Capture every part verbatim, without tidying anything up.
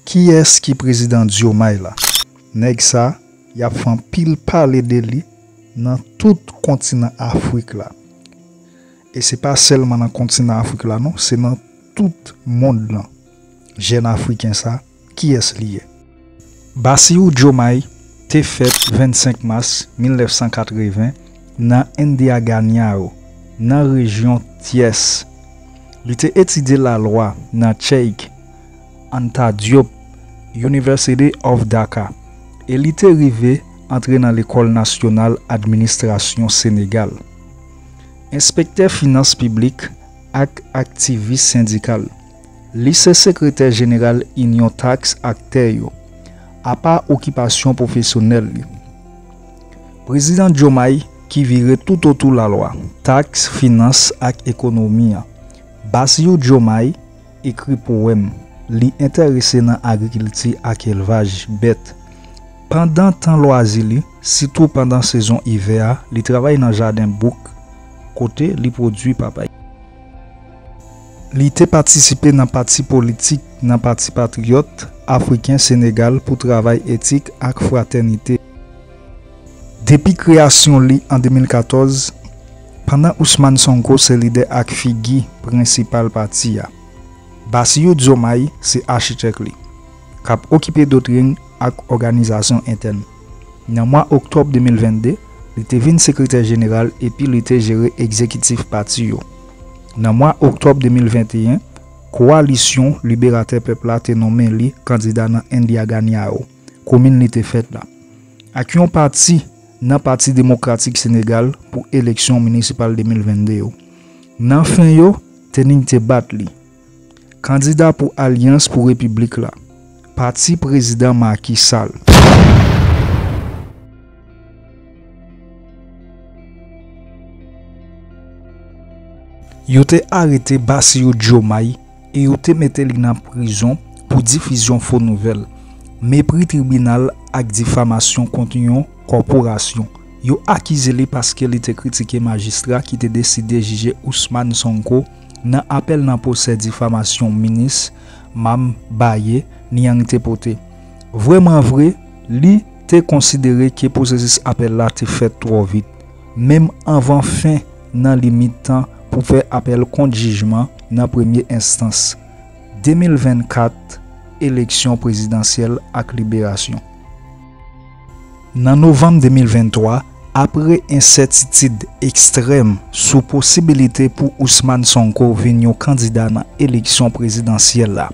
Kiyès ki prezidan Diomaye la? Nèg sa, y ap fè anpil pale de li nan tout kontinan Afrik la. E se pa sèlman nan kontinan Afrik la non, se nan tout mond lan. Jèn afriken sa, kiyès li ye? Bassirou Diomaye te fèt vennsenk mas mil nèf san katreven nan Indiaganyao, nan rejyon Thiès. Li te etidye lalwa nan Cheikh Anta Diop University of Dhaka e li te rive antre nan Lekòl Nasyonal Administrasyon Senegal. Enspektè finans piblik ak aktivis sendikal, li se sekretè jeneral Inyon Taks ak Tè yo, apa okipasyon pwofesyonèl li. Prezidan Diomaye ki vire toutotou lalwa, taks, finans ak ekonomi an. Bassirou Diomaye ekri powèm, li enterese nan agrikilti ak elvaj bèt. Pandan tan lwazi li, sitou pandan sezon ivè a, li travay nan jaden bouk, kote li pwodui papay. Li te patisipe nan pati politik nan Pati Patriyòt Afriken Senegal pou Travay Etik ak Fratènite. Depi kreyasyon li an de mil katòz, pandan Ousmane Sonko se lidè ak figi prensipal pati a, Bassirou Diomaye se achitèk li, k ap okipe doktrin ak òganizasyon entèn. Nan mwa oktòb de mil vennde, li te vin sekretè jeneral epi li te jere egzekitif pati yo. Nan mwa oktòb de mil venteyen, Kowalisyon Liberatè Pèp la te nonmen li kandida nan Indiaganyao, komin li te fèt la, ak yon pati nan Pati Demokratik Senegal pou eleksyon minisipal de mil vennde yo. Nan fen yo, Tening te bat li. Kandida pou Alyans pou Repiblik la, pati Prezidan Macky Sall. Yo te arete Bassirou Diomaye e yo te mete li nan prizon pou difizyon fo nouvèl, mepri tribinal ak difamasyon kont yon kòporasyon. Yo akize li paske li te kritike majistra ki te deside jije Ousmane Sonko nan apèl nan pwosè difamasyon minis Mame Baye Niang te pote. Vrèman vre, li te konsidere ke pwosesis apèl la te fèt twò vit, menm anvan fen nan limit tan pou fè apèl kont jijman nan premye enstans. De mil vennkat, eleksyon prezidansyèl ak liberasyon. Nan novanm de mil venntwa, apre ensètitid ekstrèm sou posibilite pou Ousmane Sonko vin yon kandida nan eleksyon prezidansyèl la,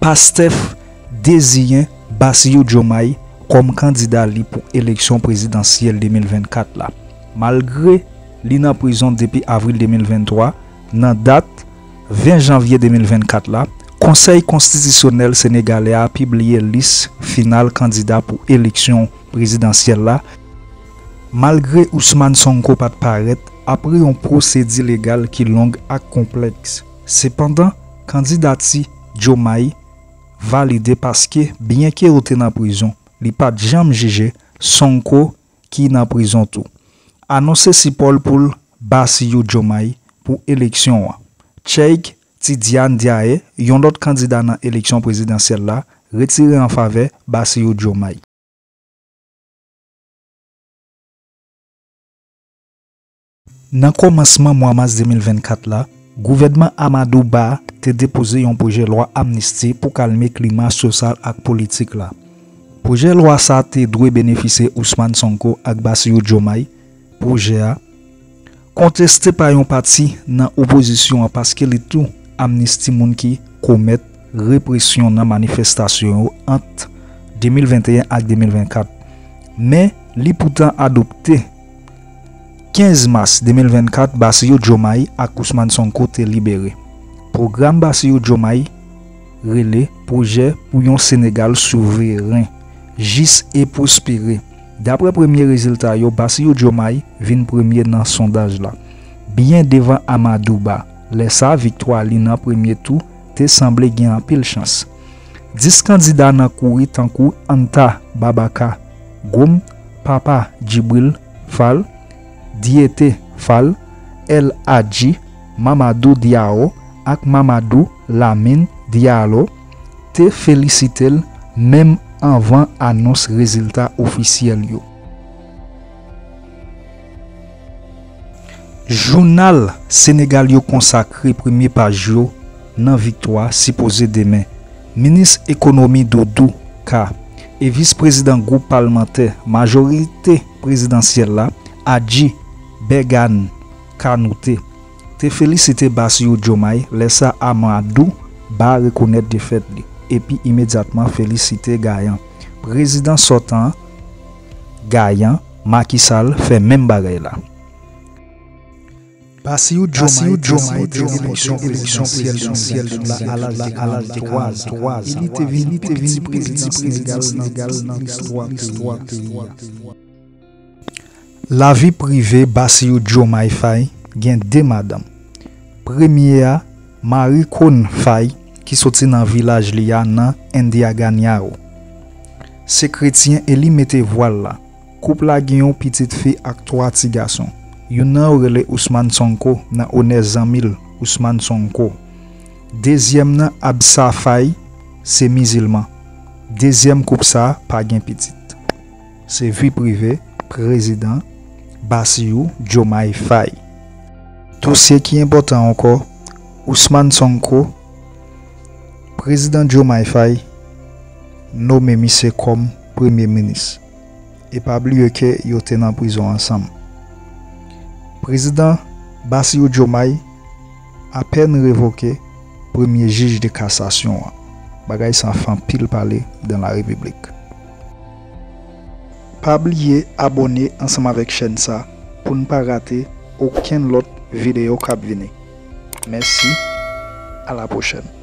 Pastef deziyen Bassirou Diomaye kòm kandida li pou eleksyon prezidansyèl de mil vennkat la, malgre li nan prizon depi avril de mil venntwa. Nan dat ven janvye de mil vennkat la, Konsèy Konstitisyonèl Senegalè a pibliye lis final kandida pou eleksyon prezidansyèl la, malgre Ousmane Sonko pa t parèt apre yon pwosedi legal ki long ak konplèks. Sepandan, kandidati Diomaye valide paske, byenke yo te nan prizon, li pa t janm jije, Sonko ki nan prizon tou, anonse sipò l pou l Bassirou Diomaye pou eleksyon an. Cheikh Tidiane Diaye, yon lòt kandida nan eleksyon prezidansyèl la, retire an favè Bassirou Diomaye. Nan kòmansman mwa mas de mil vennkat la, gouvènman Amadou Ba te depoze yon pwojè lwa amnisti pou kalme klima sosyal ak politik la. Pwojè lwa sa te dwe benefisye Ousmane Sonko ak Bassirou Diomaye. Pwojè a, konteste pa yon pati nan opozisyon an paske li tou amnisti moun ki komèt represyon nan manifestasyon yo ant de mil venteyen ak de mil vennkat. Men, li poutan adopte. Kenz mas de mil vennkat, Bassirou Diomaye ak Ousmane Sonko te libere. Pwogram Bassirou Diomaye rele Pwojè pou yon Senegal Souveren, Jis e Pwospere. Dapre premye rezilta yo, Bassirou Diomaye vin premye nan sondaj la, byen devan Amadou Ba. Lè sa, viktwa li nan premye tou te sanble gen anpil chans. Dis kandida nan kouri tankou Anta Babacar Ngom, Papa Djibril Fall, Diété Fall, El Hadji Mamadou Diao ak Mamadou Lamine Diallo te felisite l menm anvan anons rezilta ofisyèl yo. Jounal Senegal yo konsakre premye paj yo nan viktwa sipoze demen. Minis ekonomi Doudou Ka e vis prezidan gwoup palmantè majorite prezidansyèl la, Adji Bègane Kanoute, te felisite Bassirou Diomaye lè sa Amadou Ba rekonèt defèt li, epi imedyatman felisite gayan. Prezidan sòtan an, gayan, Macky Sall, fè menm bagay la. Bassirou Diomaye te ranpòte eleksyon prezidansyèl nan Sendomeng la a laj de karanntrwa zan, e li te vin pi piti prezidan Senegal nan tout listwa peyi a. Lavi prive Bassirou Diomaye Faye gen de madanm. Premye a, Marie Khone Faye, ki soti nan vilaj li a nan Indiaganyao. Se kretyen e li mete vwal la. Koup la gen yon pitit fi ak twa ti gason. Youn nan yo rele Ousmane Sonko nan onè zanmi l, Ousmane Sonko. Dezyèm nan, Absa Faye, se mizilman. Dezyèm koup sa a pa gen pitit. Se vi prive prezidan Bassirou Diomaye Faye. Dosye ki enpòtan ankò, Ousmane Sonko, prezidan Diomaye Faye nome misye kòm premye minis. E pa bliye ke yo te nan prizon ansanm. Prezidan Bassirou Diomaye apèn revoke premye jij de kasasyon an. Bagay sa fè anpil pale dans la République. Pa bliye abòne ansanm avèk chèn sa pou n pa rate okenn lòt videyo k ap vini. Mèsi, a la pwochèn.